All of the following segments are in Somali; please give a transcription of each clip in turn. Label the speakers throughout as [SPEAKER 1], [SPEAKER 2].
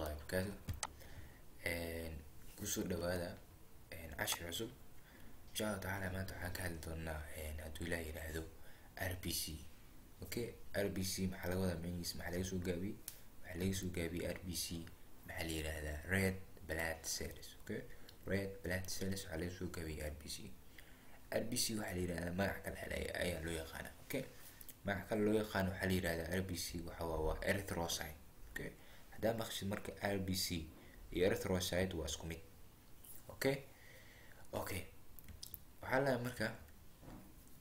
[SPEAKER 1] Waraxmatullahi wabarakaatu. Kusoo dhawaada cashir cusub, insha Allahu tacaala. Maanta waxaan ka hadli doonaa, hadduu Ilaah yidhaahdo, RBC. Okay, RBC maxaa laga wadaa? Magaciisa maxaa laga soo gaabiyey? Waxaa laga soo gaabiyey RBC, maxaa la yidhaahdaa? Red blood cells. Okay, red blood cells waxaa laga soo gaabiyey RBC. RBC waxaa la yidhahdaa, magac kale ayaa loo yaqaana. Okay, magac kale loo yaqaano waxaa la yidhahdaa RBC waxa waa erythrocyte. Okay, haddaa maqshid marka, RBC iyo erythrocyte waa isku mid. Okay, waxaa la marka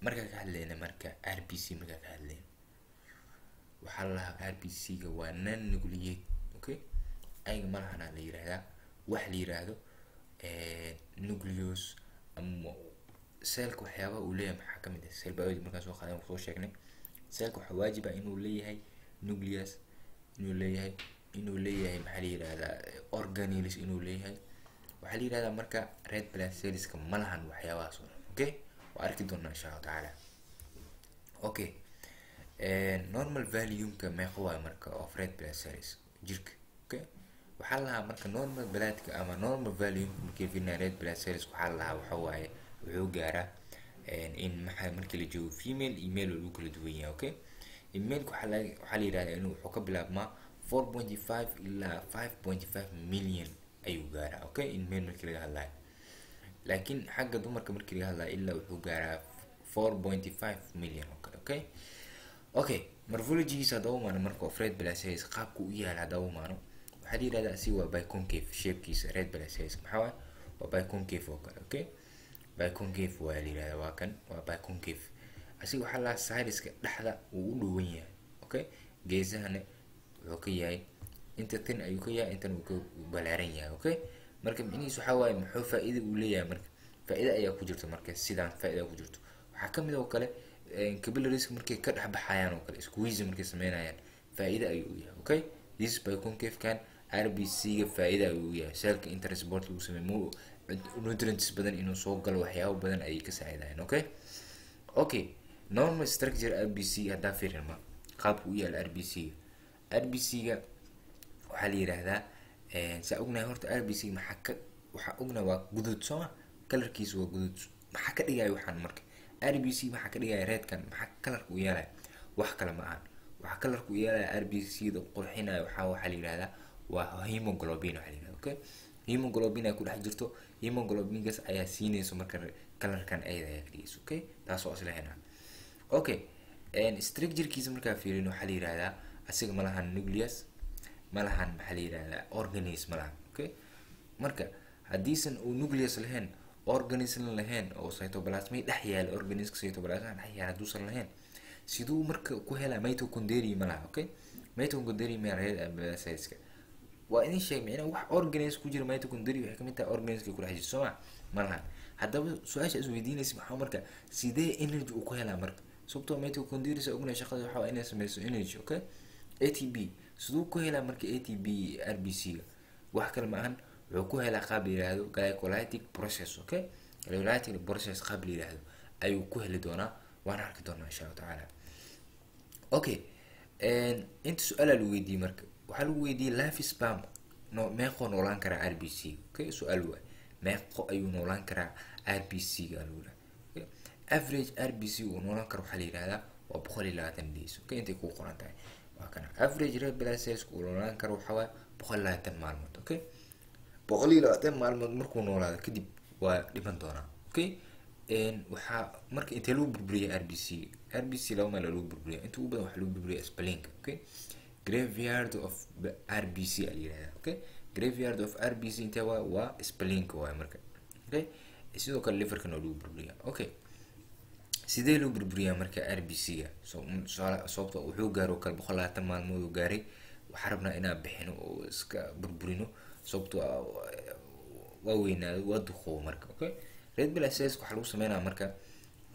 [SPEAKER 1] markaa ka hadlayna, marka RBC markaa ka hadlayna, waxaa la lahaa RBC ga waa non nucleate. Okay, ayaga malahana la yidhahdaa wax la yidhaahdo nucleus ama cellka. Waxyaabaha uu leeyahay maxaa kamid ah? Cell biology markaan soo qaadan soo sheegnay, cellka waxaa waajib ah inuu leeyahay nucleus, inuu leeyahay maxaa la yidhahdaa, organelles inuu leeyahay. Waxaa la yidhahdaa marka red blood cellska ma lahan waxyaabahaas oo dhan. Okay, waa arki doonaa, insha Allahu tacaala. Okay, normal volume-ka meeqa waayo marka of red blood cells jirka? Okay, waxaa lahaa marka normal bloodka ama normal volume markii fiirinaya red blood cells, waxaa lahaa waxa waaye wuxuu gaaraa in maxaa markii la joogo female iyo male waa lagu kala duwan yahay. Okay, male waxaa la yidhahdaa inuu wuxuu ka bilaabmaa 4.5 ilaa 5.5 million ayuu gaaraa. Okay, in male markii laga hadlayo. Laakiin xagga dumarka markii laga hadlayo, ilaa wuxuu gaaraa 4.5 million oo kale. Okay, morphologygiisa haddaba umaano marka of red blood cells, qaabku u yaala haddaba umaano, waxaa la yidhahdaa si waa biconcave shapekiisa. Red blood cells maxaa waaye? Waa biconcave oo kale. Okay, biconcave waa la yidhahdaa, waa kan, waa biconcave. Asiga waxaa lahaa sideska dhexda uu u dhuwan yahay. Okay, geesahana wuxuu ka yahay inta tin ayuu ka yahay, intan uu ka balaaran yahay. Okay, marka micnihiis waxaa waaye, muxuu faa-iida uu leeyahay? Marka faa-iida ayaa ku jirto, marka sidaan faa-ida ku jirto waxaa kamid oo kale capillaries markay ka dhex baxayaan oo kale, squeeze markay sameynayaan, faa-iida ayuu u yahay. Okay, this biconcave kan RBC ga faa-iida ayuu u yahay cellka in transport lagu sameeyo, mu nutrients badan inuu soo galo, waxyaabo badan ayay ka saacidayaan. Okay, normal structure RBC haddaa fiirin ma qaabka u yaala RBC ga. RBC ga waxaa la yiraahdaa, saa ognahay horta RBC maxaa ka, waxaa ognahay waa guduud, sooma? Colorkiisu waa guduud. Maxaa ka dhigaya waxaan marka RBC? Maxaa ka dhigaya redkan? Maxaa colorka u yeelaya? Wax kale ma ahan, waxaa colorka u yeelaya RBC da qurxinaya waxaa la yihahdaa waa hemoglobin waxaa la yihahdaa. Okay, hemoglobin ay ku dhex jirto, hemoglobinkaas ayaa siinayso marka colorkan, ayada ayaa ka dhigayso. Okay, taas oo isla henaa. Okay, structurekiisa markaa fiirin, waxaa la yihahdaa asiga ma lahan nucleus, ma lahan maxaa la yihahdaa, organelles ma lahan. Okay, marka haddiisan uu nucleus lahayn, organellesna lahayn, oo cytoplasmay dhex yaala, organelleska cytoplasma dhex yaala hadduusan lahayn, siduu marka ku helaa? Mitochondria ma laha. Okay, mitochondria ma red blood cellska waa idin sheeg, micnaha wax organelles ku jira. Mitochondria waxay kamid tahay organelleska ku dhex jirta, soo ma? Ma lahan. Haddaba su-aasha is weydiinaysa maxaa marka, sidee energy uu ku helaa marka? Sababtoo mitochondria sa ognahay shaqada waxaa waa inay sameyso energy. Okay, ATP siduu ku helaa marka ATP RBC ga? Wax kale ma ahan, wuxuu ku helaa qaab la yihahdo glycolytic process. Okay, glycolytic process qaab la yihahdo ayuu ku heli doonaa, waan arki doonaa, insha Allahu tacaala. Okay, inta su-aalaa lagu weydiiyey marka, waxaa lagu weydiiyey life span no meeqoo noolaan karaa RBC? Okay, su-aal waay, meeqo ayuu noolaan karaa RBC ga lagu dhahay? Okay, average RBC uu noolaan karo waxaa la yihahdaa waa 120 days. Okay, intay kuu qoran tahay waa kana. Average red blood cells uu noolaan karo waxaa waaye 120 maalmood. Okay, 120 maalmood markuu noolaado kadib waa dhiman doonaa. Okay, waxaa marka intee lagu burburiya RBC? RBC laba meel lagu burburiya, inta ugu badan waxaa lagu burburiya spleenka. Okay, graveyard of RBC aa la yihahdaa. Okay, graveyard of RBC intee waa spleenka waay marka. Okay, sidoo kale liverkana waa lagu burburiya. Okay, sidee loo burburiyaa marka RBC ga? So sababta wuxuu gaaro kale 120 maalmood uu gaaray, waxaa rabnaa inaan bixino oo iska burburino, sababtoo ah waa weynaado, waa duqoobo marka. Okay, red blood cells waxaa lagu sameynaya marka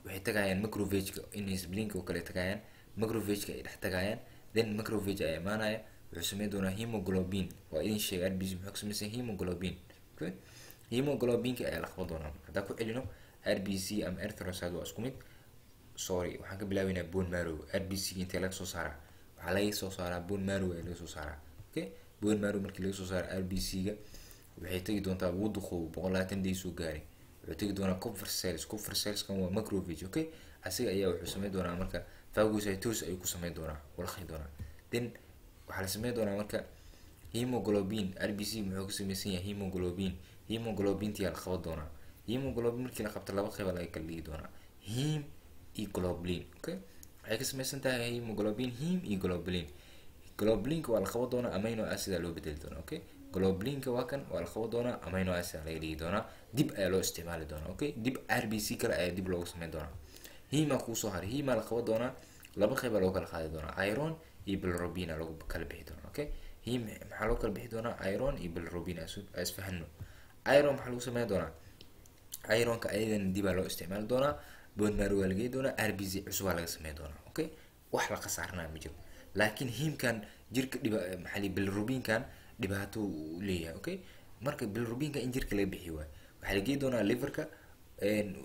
[SPEAKER 1] waxay tagayaan macrophage-ka, in spleenka oo kale tagayaan, macrophage-ka ay dhex tagayaan, then macrophage ayaa imaanaya, wuxuu sameyn doonaa hemoglobin. Waa idin sheegay RBC muxuu ka samaysan? Hemoglobin. Okay, hemoglobinka ayaa la qaban doonaa. Marka haddaan ku celino, RBC ama erythrocyte waa isku mid. Sorry, waxaan ka bilaabeynaa bone marrow. RBC intee laga soo saaraa? Waxaa laga soo saaraa bone marrow ayaa laga soo saaraa. Okay. Bone marrow markii laga soo saaro RBC ga waxay tegi doontaa, wuu duqoobo, 120 days soo gaaray, wuxuu tegi doonaa Kupffer cells. Kupffer cellskan waa macrophage, okay? Asiga ayaa wuxuu sameyn doonaa marka phagocytosis ayuu ku sameyn doonaa, walaqi doonaa. Then waxaa la sameyn doonaa marka hemoglobin. RBC muxuu ka sameysan yahay? Hemoglobin. Hemoglobintiyaa la qaban doonaa. Hemoglobin markii la qabto, laba qeyba laga kala dhigi doonaa, heme iyo globulin, okay? Waxay ka sameysan tahay hemoglobin heme iyo globulin. Globulinka waa la qaban doonaa, amino acid aa loo bedeli doonaa, okay? Globulinka waa kan, waa la qaban doonaa, amino acid laga dhigi doonaa, dib ayaa loo isticmaali doonaa, okay? Dib RBC kale ayaa dib loogu sameyn doonaa. Heme aa kuusoo haray. Heme aa la qaban doonaa, laba qeyb aa loo kala qaadi doonaa, iron iyo bilirubin aa lagu kala bixi doonaa, okay? Heme maxaa loo kala bixi doonaa? Iron iyo bilirubin. Isfahano. Iron maxaa lagu sameyn doonaa? Ironka ayadana dib aa loo isticmaali doonaa, bone marrow waa lageyi doonaa, RBC cusub aa laga sameyn doonaa, okay? Wax la khasaaranaya ma jiro. Laakiin hemekan jirka dhiba, maxaa li, bilirubinkan dhibaato uu leeyahay, okay? Marka bilirubinka in jirka laga bixiyo waayo, waxaa la geyi doonaa liverka,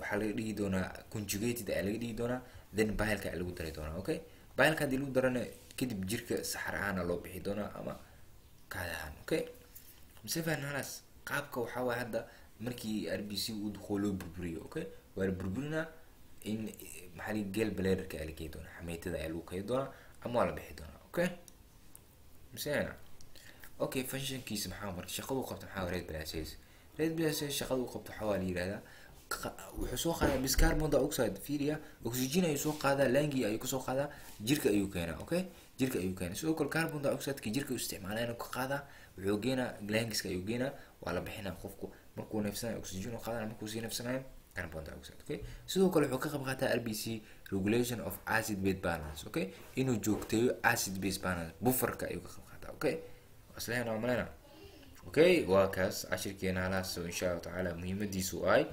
[SPEAKER 1] waxaa laga dhigi doonaa conjugated ayaa laga dhigi doonaa, then bileka ayaa lagu dari doonaa, okay? Bileka haddii lagu darana, kadib jirka saxar ahaana loo bixi doonaa ama kaadi ahaan, okay? Mise fahan halas qaabka waxaa waaya hadda markii RBC uu duqoo loo burburiyo, okay? Waa la burburinaa in maxaa li, gall bladderka ayaa la geyi doonaa, xameytada ayaa lagu keedi doonaa ama waa la bixi doonaa, okay? Mise, okay, functionkiisa maxaa marka, shaqadu qabto maxaa red blood cells? Red blood cells shaqadu qabto waxaa waa la yihahdaa wuxuu soo qaadaa bis carbon dioxide. Fiiriya, oxygen ayuu soo qaadaa, lungi ayuu kasoo qaadaa, jirka ayuu keenaa, okay? Jirka ayuu keenaa. Sidoo kale carbon dioxideka jirka u isticmaalayna ka qaadaa, wuxuu geenaa lungiska ayuu geenaa, waa la bixinaa. Qofku markuu neefsanayo oxygen u qaadana, markuu sii neefsanayo carbon dioxide, okay? Sidoo kale wuxuu ka qayb qaataa RBC regulation of acid base balance, okay? Inuu joogteeyo acid base balance, bufferka ayuu ka qayb qaataa, okay? Aslehena waa malena, okay? Waa kaas cashirkeena halaas, insha Allahu tacaala muhiimadiisu ahay.